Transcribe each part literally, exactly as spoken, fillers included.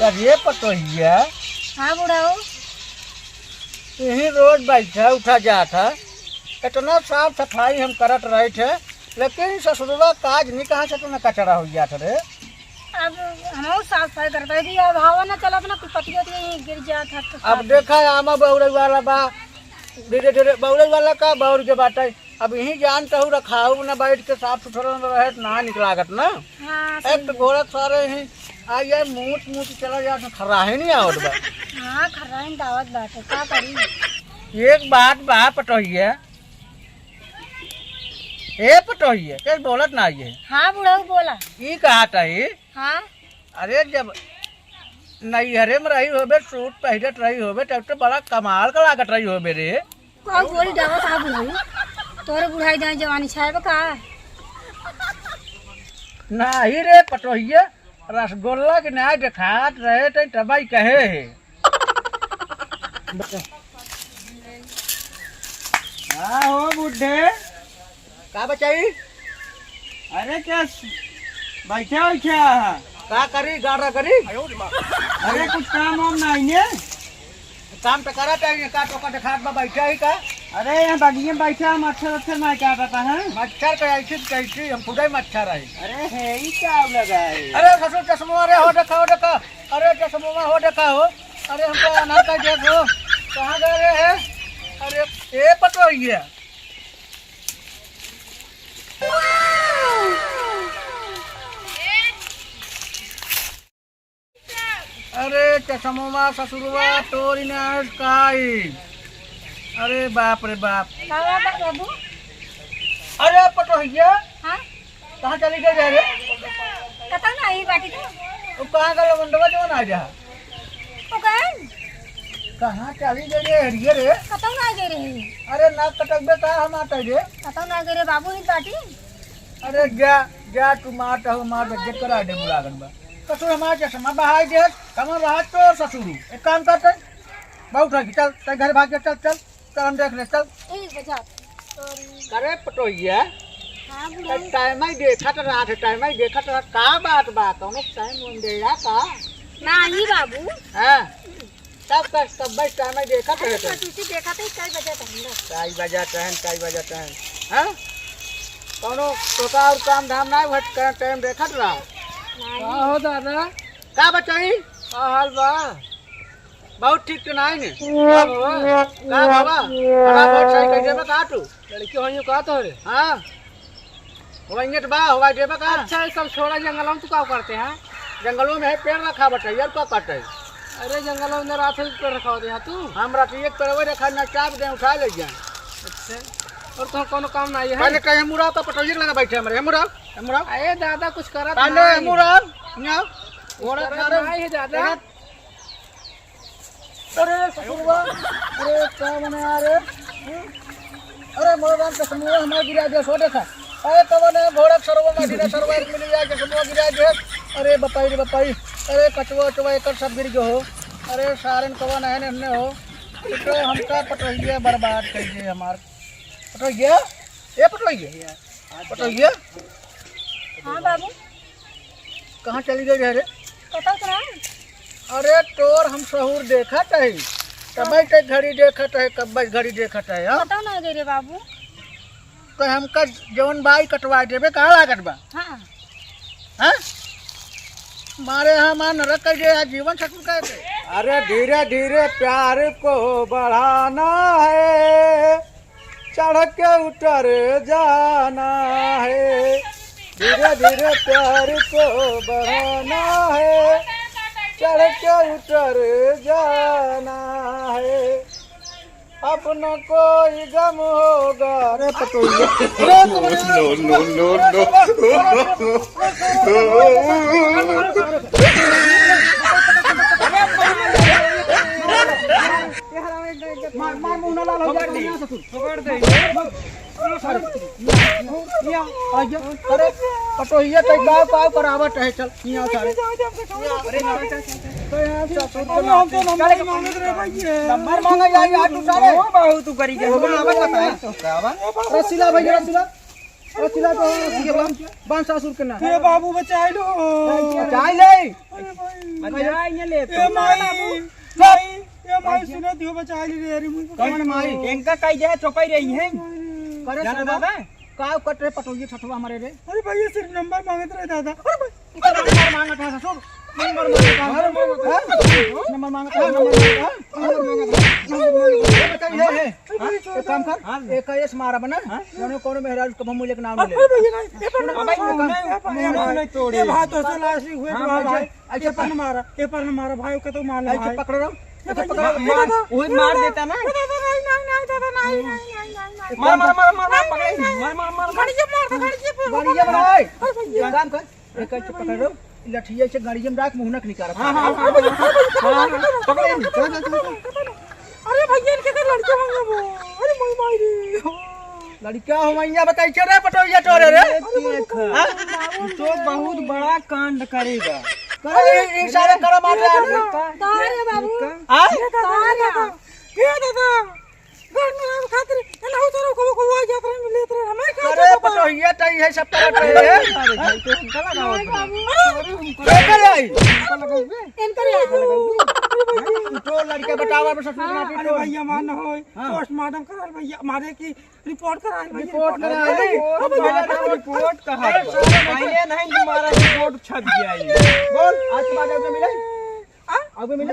अरे पतोहिया। हाँ बुढ़ऊ। यही रोज बैठा उठा जात है, इतना साफ सफाई हम करत रहे थे, लेकिन ससुरवा काज नहीं, कहाँ से इतना कचरा हो जात रे। अब हम साफ सफाई करते हैं कि अब हवा ना चलत ना, कुल पतिया उतिया यहीं गिर जात है तो अब साफ। देखा, आमा बौरे वाला बा, धीरे धीरे बौरे वाला का बौर के बाटे। अब यहीं जान तहु रखाऊ ना, बैठ के साफ सुथरा न रहे त ना निक लागत ना। हाँ, एक सही तो है। घोड़ा सारे ही आ ये मूत मूत चला जात, खर्राहे नहीं आवत बा। हाँ, खर्राहे नहीं आवत बाटे, का करी? एक बात बा पटोहिया, ए पटोहिया, के बोलत ना ये? हाँ बुढ़ऊ बोला। ई कहा तही? हाँ। अरे जब नैहरे में रही होबे, सूट पहिरत रही होबे, तब तो बड़ा कमाल का लागत रही होबे रे। कौन गोली डावा साहब बुढ़ऊ? तोरे बुढ़ाई जाए जवानी छाए बा का? नाही रे पटोहिया, रसगुल्ला के नाय देखात रहे त तबई कहे है। हाँ हो बुढ़े। का बचाई? अरे क्या स-, बैठा बैठा है? का करी, गाड़ा करी? अरे कुछ काम वाम नहीं है? काम तो करा चाहिए, का तो का देखात बा, बैठा ही का? अरे यहाँ बगिया में बैठा है, मच्छर वच्छर नहीं काटता है? मच्छर का ऐसी कैसी, हम खुदा ही मच्छर है। अरे है ही क्या लगा है? अरे ससुर चश्मा, अरे हो देखा, हो देखा, अरे चश्मा हो देखा हो, अरे हमको अनार का देख हो, कहाँ गए रे है? अरे ए पटोहिया। अरे चश्मवा ससुरवा तोरी नाश काई। अरे बाप रे बाप। का बात बा बाबू? अरे पटोहिया। हाँ? कहाँ चली गई रे? पता नहीं बाटी तो। वो कहाँ का लवंडवा जो ना जा? वो गए? कहाँ चली गई रे हरिये रे? कतौ ना गए रे। अरे ना कटकबे का हम आता रे? कतौ ना गए रे बाबू ही बाटी। अरे जा, जा तू मार तो मार बे, जेकर आडे बुला गन बा। ससुर हमार चश्मा बहाई दे, कमर रहा तो ससुर। एक काम करते, बहुत है, चल, चल घर भाग जा, चल, चल, चल हम देख ले, चल। ए, बजा। करे पटोहिया, हाँ, बुढ़ऊ। टाइम ही देखत रहा थे, टाइम ही देखत रहा, का बात बा, कौनो टाइम उम दे या का? नाही बाबू। हाँ। तब का, तब भाई टाइम ही देखत अरे, रहे थे। पति से देखा था, कई बजे था हम लोग। कई बजे तहन, कई बजे तहन। हाँ? कौनो तोका और काम धाम ना हुआ, टाइम देखत रहा। नाही। का हो दादा? का बचाई? का हाल बा? बहुत ठीक तो नाही ने? का बाबा? का बाबा? बड़ा बहुत सही कह देबा का तू? लड़की होइयो का तोहरे? हाँ। होइये तो बा, होवा देबा का? अच्छा, ये सब छोड़ा, जंगलों में तू का करते हैं? जंगलों में है, पेड़ रखा बटा, यार का करते है? अरे, जंगलों में रात में पेड़ रखा होते हैं तू? हम रात एक पेड़ वो रखा, ना चाप दे, उठा ले जाए। अच्छा, और तो कोनो काम ना है? पहले कहीं मुड़ा तो पटोहिया लगा बैठे हमरे, मुड़ा, मुड़ा। अरे दादा, कुछ करत पहले नहीं। मुड़ा, ना, कुछ घोड़ा करत खा रहे। नहीं है दादा। अरे ससुरवा, अरे का बने यार रे? हम्म? अरे मोर राम, चश्मा हमार गिरा दे, सो देखा। अरे कवन है घोड़ा सरवा में ढीला सरवा एक मिली जाए, चश्मा गिरा दे। अरे बपाई रे बपाई, अरे कचवा उचवा एकर सब गिर गयो हो। अरे सारन कवन है ने हमने हो, ये तो हमका पटोहिया बर्बाद कर दिए हमार। पटोहिया, ए पटोहिया, पटोहिया। हाँ बाबू। कहाँ चली गई रहे रे? कतौ तो ना। अरे तोर हम सहूर देखत है, कब के घड़ी देखत है, कब के घड़ी देखत है, हाँ? कतौ ना गई रे बाबू। तो हमका जवन बाई कटवा देबे, कहाँ लागत बा? हाँ। हाँ? मारे हमार नरक कर दे, जीवन सकुन कर दे। अरे धीरे धीरे प्यार को बढ़ाना है, चढ़ के उतर जाना है, धीरे धीरे प्यार को बढ़ाना है, चढ़ के उतर जाना है, अब न कोई गम होगा। अरे पटोहिया। No, no, no, no। मार, मार, मुंह ना लाल हो जाए, बढ़िया से तू। पकड़ दे। अरे, पटोहिया तो गाँव पाव करावत है, चल, यहाँ सारे। अरे, चल, चल, चल, चल। तो यहाँ ससुर के अरे, हम तो नंबर मांगत रहे भाई। नंबर मांगा जाए, यार, तू सारे। ओ, बाबू, तू करी गया। नंबर आवे का है? तो का बा? रसीला भैया, रसीला। रसीला तो ये बांध, बांध ससुर के ना। ये बाबू बचाई लो। बचाई ले। अरे भाई। बचाई। ले तो। ए माई, माई, ए माई, सुनत हो, बचा ली रे, अरे मुझे कौन माई? इनका कही दे, चौपाई रही है। करे जाना सरवा, दादा? का कट रहे पटोइये ठठुआ हमारे रे? अरे भैया, सिर्फ नंबर मांगत रहे दादा। अरे भाई, नंबर मांगत है ससुर, नंबर मांगत है, नंबर मांगत है, नंबर मांगत है, नंबर मांगत है, नंबर मांगत है। ए, बताइए, ए, ए, एक काम कर, हाँ। एक एस मारा बना, हाँ। जौने कोनो मेहरारू के मुँह लेके नाम ले। अरे भैया, नहीं, ये पर ना, अबे, हाँ, नहीं, ये पर नहीं, ना, नहीं, नहीं, तोड़े। ये भाई तो से लास्ट हुए हाँ, तो भाई, भाई। अच्छा, ये पर ना मारा, ये पर ना मारा, भाई, ओके तो मार ले, अच्छा, भाई। पकड़ रहा हूँ। ये अच्छा, भाई, पकड़ रहा हूँ। ये मार, दादा, वही मार दादा, देता ना। ये दादा, नहीं, नहीं, दादा, नहीं, नहीं, नहीं, नहीं, नहीं। मार, मार, मार, मार, मार, पकड़, नहीं, नहीं, मार, मार, मार, मार। गाड़िया मार दे, गाड़िया पे। गाड़िया मार। अरे भैया। एक काम कर, एक ऐसे पकड़ लो, लठिया से गाड़िया में राख, मुंह नक निकाल। हाँ, हाँ, हाँ, हाँ, हाँ, हाँ, पकड़ ले। चल, चल, चल, चल। अरे भैया, इनके तो लड़के होंगे वो। अरे मोई माई रे। लड़का हो मैया बताई, चल रे पटोहिया तोरे रे। ये देख, हाँ? ये तो बहुत बड़ा कांड करेगा। करे, ई सारे करा मार रहा है। तारे बाबू। हाँ? तारे। ये दादा, घर में रहब खातिर, एनहु तोरो को, को आ जात रहे, लेत रहे, हमें का अरे, पता बा? पटोहिया तई है, सब तरह के है। अरे भाई, तो हमका लगावत नहीं, बा। बाबू। अरे, हमका के करे आई? हमका लगाइबे? इनकर आई। हमका लगाइबे? तो लड़के बतावा, बस अपना हाँ। अरे भैया, मान न होई, हाँ। पोस्टमार्टम कराल भैया, मारे की रिपोर्ट कराल भैया, रिपोर्ट रिपोर्ट कराल। कराल। अरे, अब भैया, रिपोर्ट कहाँ अरे, बा? सारे पहले नहीं तुम्हारा रिपोर्ट छप गया ये। बोल, आज के बाद अबे मिले? आ? अबे मिले?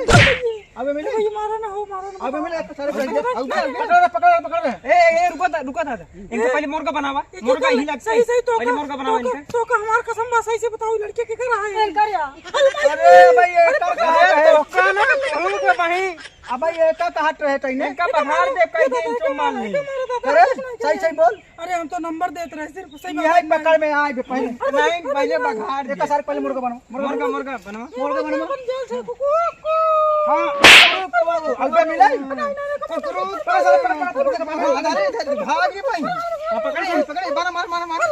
अबे मिले? अरे, ये मारा ना हो, मारा ना। अबे मिले, सारे अबे पकड़, मिले? पकड़, पकड़, पकड़, पकड़। ए, ए, ए, रुको दा, रुको दादा। इनका ए, पहले मुर्गा बनावा। ये मुर्गा तो ही लगता सही, है। सही तो पहले का, मुर्गा बनावा तो का, इनका। तो का हमार कसम बा, सही से बताओ, लड़के के घर आए? इनकर या। अरे भाई, ये अरे, तो पकड़। कहाँ है? तो का ना, रुक बही। अबे ये तो हट रहे तई ने। इनका बघार दे, कई दिन तो मान ली। करे, सही, सही बोल। अरे, हम तो नंबर देत रहे, सिर्फ सही यही बात पकड़ में आए बे पहले। अरे, नहीं, अरे, पहले अरे, बघार एक दे। सारे पहले मुर्गा बनाओ, मुर्गा मुर्गा, बनाओ। मुर्गा बनाओ। मुर्गा बन जाए से कुकु। हाँ, अबे मिले। नहीं, नहीं, नहीं, कुकरू, पकड़, पकड़, पकड़, पकड़, पकड़, अरे, इधर भाग रे भाई। हाँ, पकड़े, पकड़े, मारा, मारा, मारा, मारा।